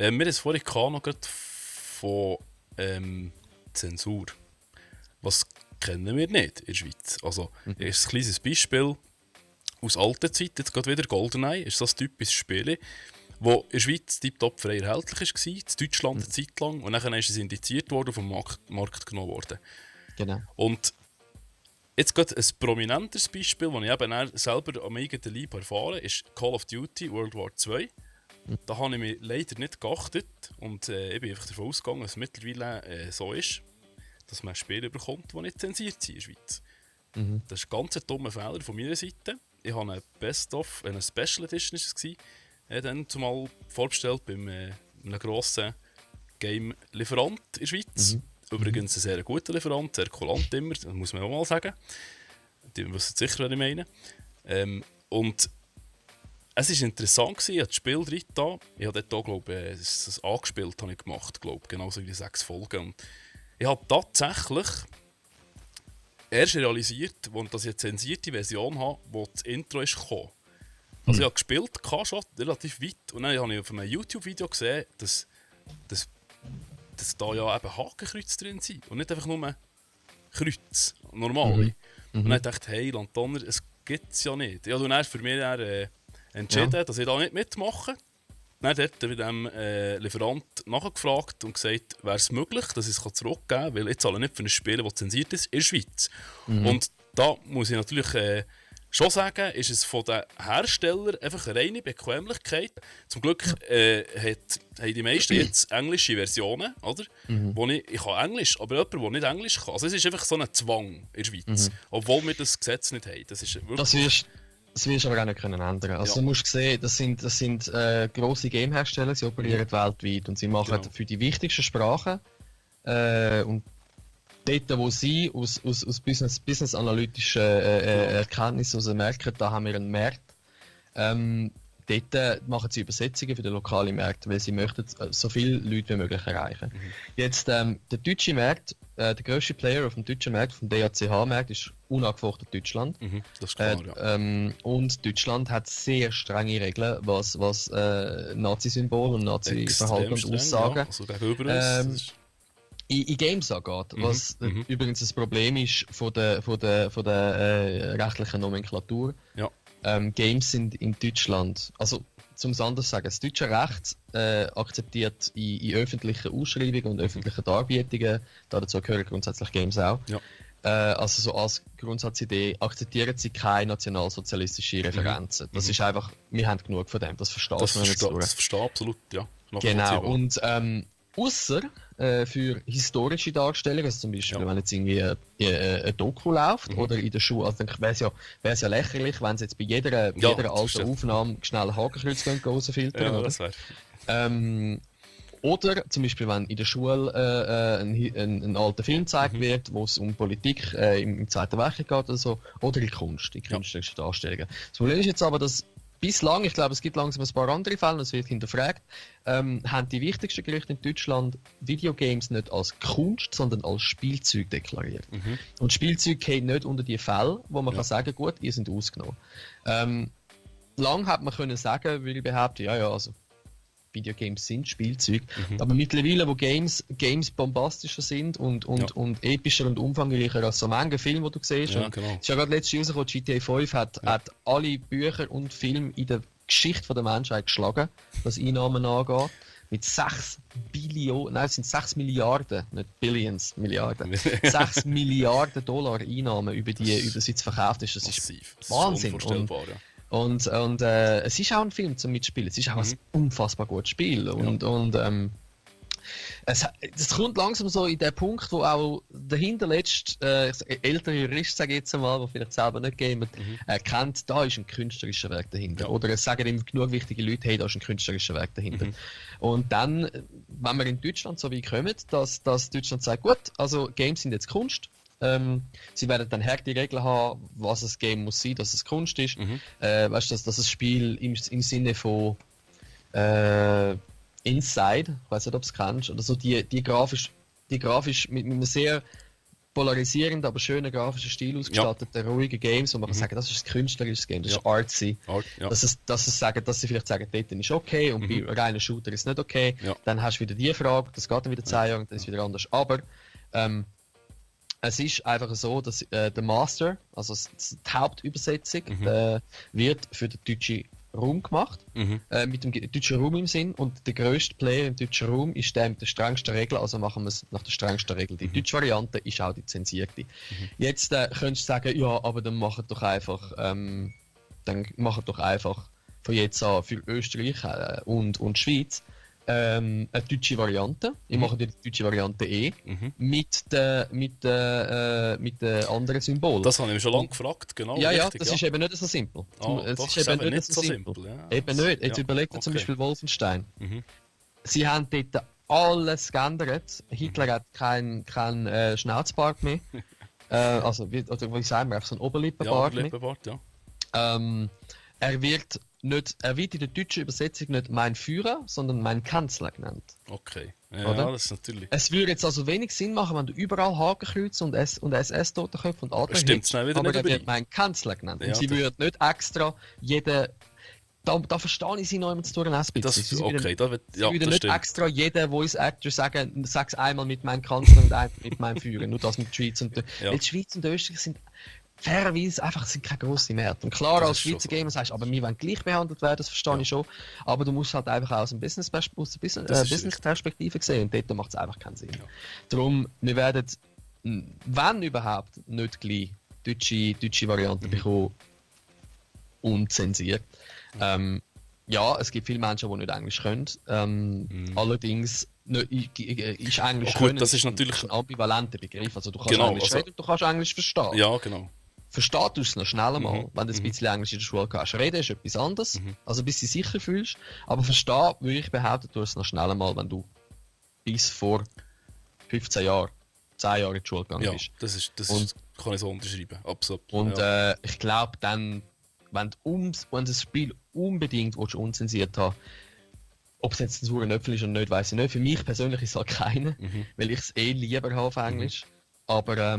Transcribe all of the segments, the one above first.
Wir haben es vorhin noch gerade von Zensur. Was kennen wir nicht in der Schweiz? Also, ist ein kleines Beispiel aus alter Zeit, jetzt gerade wieder GoldenEye, ist so ein typisches Spiel, wo in der Schweiz tiptop frei erhältlich war, in Deutschland eine Zeit lang, und dann ist es indiziert worden und vom Markt genommen worden. Genau. Und jetzt gerade ein prominentes Beispiel, das ich eben auch selber am eigenen Leib erfahren, ist Call of Duty World War II. Da habe ich mich leider nicht geachtet und ich bin einfach davon ausgegangen, dass es mittlerweile so ist, dass man Spiele bekommt, die nicht zensiert sind in der Schweiz. Das ist ein ganz dummer Fehler von meiner Seite. Ich habe eine Best-of, eine Special Edition dann zumal vorbestellt beim einem grossen Game-Lieferant in der Schweiz. Übrigens ein sehr guter Lieferant, sehr kulant immer, das muss man auch mal sagen. Die wissen sicher, was ich meine. Und es war interessant, ich habe das Spiel drin da. Ich habe dort auch, glaube ich, das angespielt habe ich gemacht, glaube genauso wie die 6 Folgen. Und ich habe tatsächlich erst realisiert, als ich eine zensierte Version habe, wo das Intro ist gekommen. Also ich habe gespielt, schon relativ weit, und dann habe ich auf einem YouTube-Video gesehen, dass da ja eben Hakenkreuze drin sind und nicht einfach nur Kreuz, normale. Und dann dachte ich, hey Landonner, es gibt es ja nicht. Ich habe dann für mich entschieden, dass ich da nicht mitmache. Dann hat er bei dem Lieferant nachgefragt und gesagt, wäre es möglich, dass ich es zurückgeben kann, weil ich zahle nicht für ein Spiel, das zensiert ist, in der Schweiz. Und da muss ich natürlich schon sagen, ist es von den Herstellern einfach eine reine Bequemlichkeit. Zum Glück haben die meisten jetzt englische Versionen, oder? Wo ich kann Englisch, aber jemand, der nicht Englisch kann. Also es ist einfach so ein Zwang in der Schweiz, obwohl wir das Gesetz nicht haben. Das ist wirklich... Das wirst du aber auch nicht ändern können. Also du musst sehen, das sind grosse Game-Hersteller, sie operieren weltweit und sie machen für die wichtigsten Sprachen und dort, wo sie aus business-analytischen Erkenntnissen merken, da haben wir einen Markt. Dort machen sie Übersetzungen für den lokalen Markt, weil sie möchten so viele Leute wie möglich erreichen. Jetzt der deutsche Markt, der grösste Player auf dem deutschen Markt, vom DACH-Markt, ist unangefochten Deutschland. Das ist klar, ja. Und Deutschland hat sehr strenge Regeln, was Nazi-Symbol und Nazi-Verhalten und Aussagen. Ja, also gegenüber uns. In Games angeht, was übrigens das Problem ist von der rechtlichen Nomenklatur. Ja. Games sind in Deutschland, also zum es anders sagen, das deutsche Recht akzeptiert in öffentlichen Ausschreibungen und öffentlichen Darbietungen, dazu gehören grundsätzlich Games auch, also so als Grundsatzidee akzeptieren sie keine nationalsozialistische Referenzen. Das ist einfach, wir haben genug von dem, das versteht man. Das verstehe absolut, ja. Genau, und ausser für historische Darstellungen, also zum Beispiel, wenn jetzt irgendwie ein Doku läuft oder in der Schule, also dann wäre es ja lächerlich, wenn sie jetzt bei jeder alten Aufnahme schnell Hakenkreuz rausfiltern. Ja, oder zum Beispiel, wenn in der Schule ein alter Film gezeigt wird, wo es um Politik im Zweiten Weltkrieg geht oder so, oder in Kunst, in künstlerischen Darstellungen. Das Problem ist jetzt aber, dass bislang, ich glaube, es gibt langsam ein paar andere Fälle, das wird hinterfragt, haben die wichtigsten Gerichte in Deutschland Videogames nicht als Kunst, sondern als Spielzeug deklariert. Und Spielzeug geht nicht unter die Fälle, wo man kann sagen, gut, ihr sind ausgenommen. Lang hat man können sagen, würde ich behaupten, also Videogames sind Spielzeug, aber mittlerweile, wo Games bombastischer sind und epischer und umfangreicher als so manche Filme, die du siehst. Ja, genau. Es ist ja gerade letztes Jahr rausgekommen, GTA 5 hat alle Bücher und Filme in der Geschichte der Menschheit geschlagen, was Einnahmen angeht. Mit 6 Billionen, nein, es sind 6 Milliarden, nicht Billions, Milliarden. 6 Milliarden Dollar Einnahmen über sie zu verkauft ist. Das massiv. Ist Wahnsinn. Unvorstellbar, Und es ist auch ein Film zum Mitspielen, es ist auch ein unfassbar gutes Spiel. Das kommt langsam so in den Punkt, wo auch der hinterletzte ältere Jurist, sage ich jetzt einmal, der vielleicht selber nicht gamet, erkennt, da ist ein künstlerischer Werk dahinter. Oder es sagen ihm genug wichtige Leute, hey, da ist ein künstlerischer Werk dahinter. Und dann, wenn wir in Deutschland so weit kommen, dass Deutschland sagt, gut, also Games sind jetzt Kunst, sie werden dann harte Regeln haben, was ein Game muss sein, dass es Kunst ist. Weißt du, dass das Spiel im Sinne von Inside, ich weiß nicht, ob du es kennst, oder so die grafisch mit einem sehr polarisierenden, aber schönen grafischen Stil ausgestatteten, ruhigen Games, wo man kann sagen, das ist ein künstlerisches Game, das ist artsy. Dass sie vielleicht sagen, dort ist okay und bei reinen Shooter ist es nicht okay. Ja. Dann hast du wieder die Frage, das geht dann wieder 10 Jahre und dann ist es wieder anders. Aber es ist einfach so, dass der Master, also die Hauptübersetzung, wird für den deutschen Raum gemacht, mit dem deutschen Raum im Sinn, und der grösste Player im deutschen Raum ist der mit der strengsten Regel, also machen wir es nach der strengsten Regel. Die deutsche Variante ist auch die zensierte. Jetzt könntest du sagen, ja, aber dann macht doch einfach von jetzt an für Österreich und Schweiz eine deutsche Variante. Ich mache die deutsche Variante mit den anderen Symbolen. Das habe ich mich schon lange gefragt, genau. Ja, richtig, das ist eben nicht so simpel. Es ist eben nicht so simpel. Ja. Eben nicht. Jetzt überlegt zum Beispiel Wolfenstein. Sie haben dort alles geändert. Hitler hat kein Schnauzbart mehr. Also, wie sagen wir, einfach so ein Oberlippenbart. Er wird in der deutschen Übersetzung nicht mein Führer, sondern mein Kanzler genannt. Okay, ja, das ist natürlich... Es würde jetzt also wenig Sinn machen, wenn du überall Hakenkreuze und SS-Totenköpfe und Adler hättest, aber er wird mein Kanzler genannt. Und sie würden nicht extra jeden... Da verstehe ich sie noch immer zu tun, ein bisschen. Sie würden nicht extra jeden Voice Actor sagen, sag's einmal mit meinem Kanzler und einmal mit meinem Führer. Nur das mit der Schweiz und weil die Schweiz und Österreich sind fairerweise einfach keine grossen Märkte. Und klar, als Schweizer Gamer sagst du, aber wir wollen gleich behandelt werden, das verstehe ich schon. Aber du musst halt einfach aus der Business-Perspektive sehen und dort macht es einfach keinen Sinn. Ja. Darum, wir werden, wenn überhaupt, nicht gleich deutsche Varianten bekommen, unzensiert. Es gibt viele Menschen, die nicht Englisch können. Allerdings ist Englisch können das ist natürlich ein ambivalenter Begriff. Also du kannst Englisch reden und du kannst Englisch verstehen. Ja, genau. Verstehen tust du es noch schneller mal, wenn du ein bisschen Englisch in der Schule hast. Reden ist etwas anderes, also bis du dich sicher fühlst. Aber verstehen, würde ich behaupten, tust du es noch schneller mal, wenn du bis vor 15 Jahren, 10 Jahre in die Schule gegangen bist. Das kann ich so unterschreiben, absolut. Und ich glaube dann, wenn du das Spiel unbedingt unzensiert haben, ob es jetzt ein saurer Apfel ist oder nicht, weiss ich nicht. Für mich persönlich ist es halt keiner, weil ich es lieber habe auf Englisch. Aber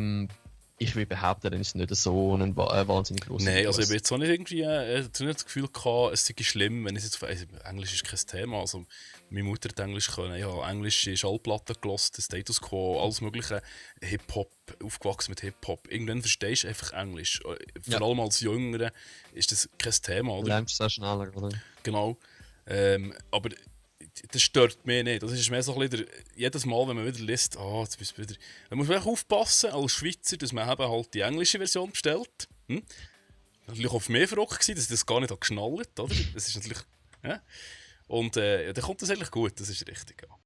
ich würde behaupten, dann ist es nicht so ein wahnsinnig grosser. Nein, also ich habe jetzt auch nicht irgendwie nicht das Gefühl gehabt, es sei schlimm, wenn ich jetzt Englisch ist kein Thema. Also meine Mutter hat Englisch können. Ich habe englische Schallplatten gehört, Status Quo, alles mögliche. Hip-Hop, aufgewachsen mit Hip-Hop. Irgendwann verstehst du einfach Englisch. Vor allem als Jüngere ist das kein Thema, oder? Lernst du sehr schneller, oder? Genau. Aber das stört mich nicht. Das ist mehr so ein bisschen jedes Mal, wenn man wieder liest, jetzt bist du wieder... Da muss man aufpassen, als Schweizer, dass man eben halt die englische Version bestellt. Natürlich auf mich verrückt gewesen, dass ich das gar nicht geschnallt habe, oder? Das ist natürlich... Ja. Und dann kommt das eigentlich gut, das ist richtig, ja.